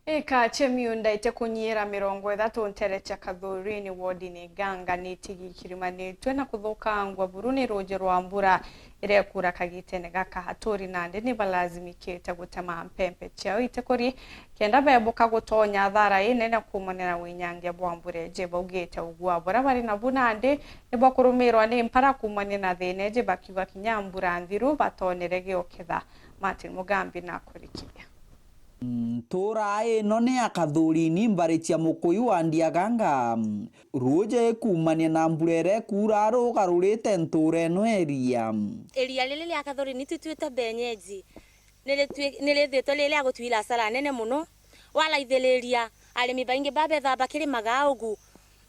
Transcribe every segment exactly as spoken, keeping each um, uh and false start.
Ika cia miunda ite kunyiira mirongo ithatu ntere cia Kathurini wodini Iganga ni itigikirimanitue na kuthukangwa buru ni ruuji rwa mbura irekura kagitene gaka. Aturi nandi ni balazimikite gutema mpempe ciao itikuri kenda bebuka gutonya athara inene kuumania na winyangia bwa mbura iji. Baugite ugua buria bari nabu nandi ni bwa kurumirwa ni mpara kuumania na thina iji, bakiuga kinya mbura nthiru batonere giuketha. Martin Mugambi na kurikiria. Ntuura ino ni ya Kathurini, mbari cia mukuyu wa Ndiaganga. Ruuji kuumania na mbura iria ikuura rugarurite ntuura ino iria. Iria riri ria Kathurini tituite benyeji, ni ritwi-, ni rithitwe riri ria gutwira hasara nene mono. Waraithiriria, arimi baingi babethaga bakirimaga ugu,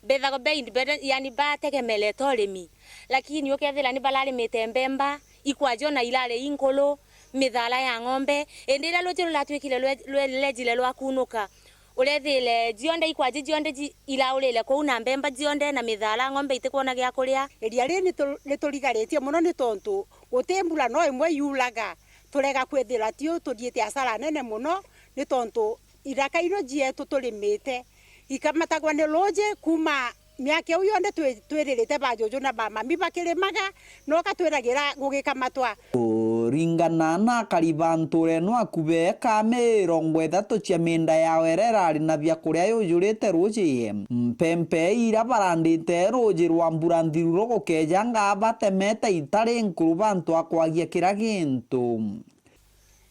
bethagwa be independent, yani bategemerete urimi. Lakini ukethira ni bararimite mbemba, ikwaji ona irari inkuru, mithaara ya ng'ombe. Indi riria ruuji ruratwikire rwe-, rwe-, rwejire rwakunuka, urethire cionthe ikwaji cionthe ji-, iraurire kuu na mbemba cionthe na mithaara, ng'ombe itikwona gia kuria. Iria riri nitu-, niturigaritie mono ni tontu guti mbura no imwe yuraga, turega kwithira tiu tuthiite hasara nene mono ni tontu ithaka ino cietu turimite ikamatagwa ni ruuji kuuma miaka iu yonthe twi-, twiririte bajuju na bamami bakirimaga, no katwiragira gugikamatwa. Kuringana na akari ba ntuura ino akube eka mirongo ithatu cia miunda yao iria irari na biakuria yujurite ruuji, mpempe iria barandite ruuji rwa mbura nthiru rugukeja nga batemete itari nkuru bantu a kwagia kira gintu.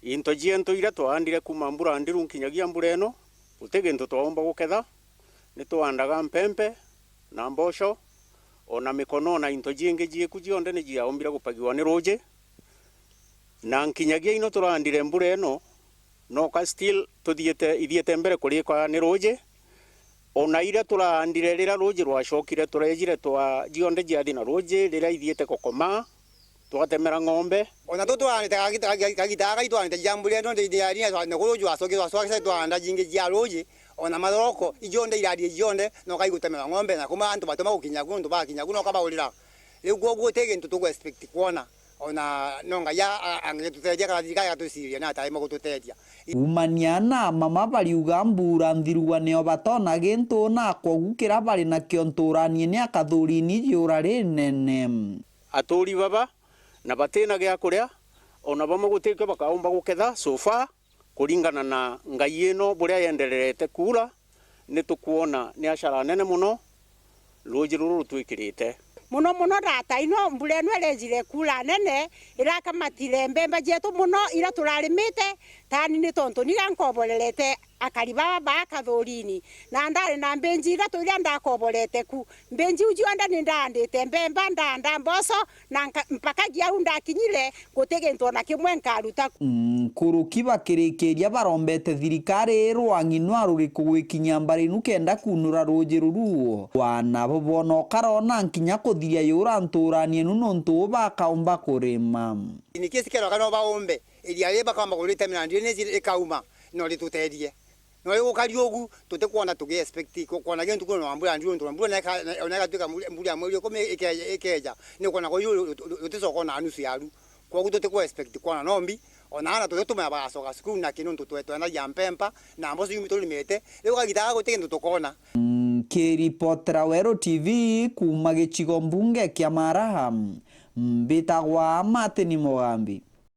Into cietu iria twaandire kuuma mbura ndiru nkinyagia mbura ino, guti gintu twaumba guketha. Ni twaandaga mpempe na mboco, ona mikono, na into ciingi cieku cionthe ni ciaumbire gupagirwa ni ruuji. Na nkinyagia ino turaandire mbura ino, noka still tuthiite, ithiite mbere kurikwa ni ruuji. Ona iria turaandire riria ruuji rwacokire, turejire twa, cionthe ciathi na ruuji, riria ithiite gukoma, twatemera ng'ombe. Ona tu twaandite kagita, kagita, kagita gaka itwaandite cia mbura ino, ndi, ndi, ndi, na kuru jwacokire, twacokire twaanda cingi cia ruuji, ona mathoroko, icionthe irari cionthe, no kaigutemera ng'ombe, na kuma antu batuma gukinya ku, nontu bakinya ku, no kabaurira. Riu kwoguo guti gintu tugu expect kwona. Ona no Ngai a-, a-, angituteethia, kana thirikari igatuciria na ataima gututeethia. Kuumania na mama bariuga mbura nthirua nio batona gintu, na kwogu kiria bari nakio ntuuranie ni akathurini jiura rinene. Aturi baba na batina gia kuria, ona bamwe gutikio bakaumba guketha so far. Kuringana na Ngai ino buria yendererete kuura, ni tukwona ni hasara nene mono ruuji ruru rutwikirite. Mono mono rata ino mbura ino irejire kuura nene, irakamatire mbemba cietu mono iria turarimite, tani ni tontu niria nkoborerete akari baba ba Kathurini, na ndari na mbinji ithatu iria ndakoborete ku. Mbinji iu cionthe ni ndaandite mbemba, ndaanda mboco, na nka-, mpaka jau ndakinyire, guti gintu ona kimwe nkaruta. Nkuruki bakirikiria barombete thirikari irwang'i nwa ruriku gwikinyia mbarinu kenda kuunura ruuji ruru. Wana bo bona ukarona nkinya kuthiria yura ntuuranie nu nontu u bakaumba kurima. In case keroka no baumbe, iria ri bakamba kuritemera ndio ni ikauma, no rituteethie. No igukari ugu, tutikwona tugi expect ku-, kwona gintu kuna mbura ndio, ntu mbura na ika-, na, na igatuika mbura, mbura ya mweri ikumi ike-, ikeja, ni kwona kwa hiyo uti-, uti-, uticoka na nusu yaru. Kwogu tutiku expect kwona nombi, ona ana tuti tumenya bagacoka cukuru na kintu twe-, twendagia mpempa, na mboco iu turimite, riu kagita gaka guti kintu tukona. Nkiripotera Weru T V kuuma gicigo mbunge kia Maraha, mbitagwa Martin Mugambi.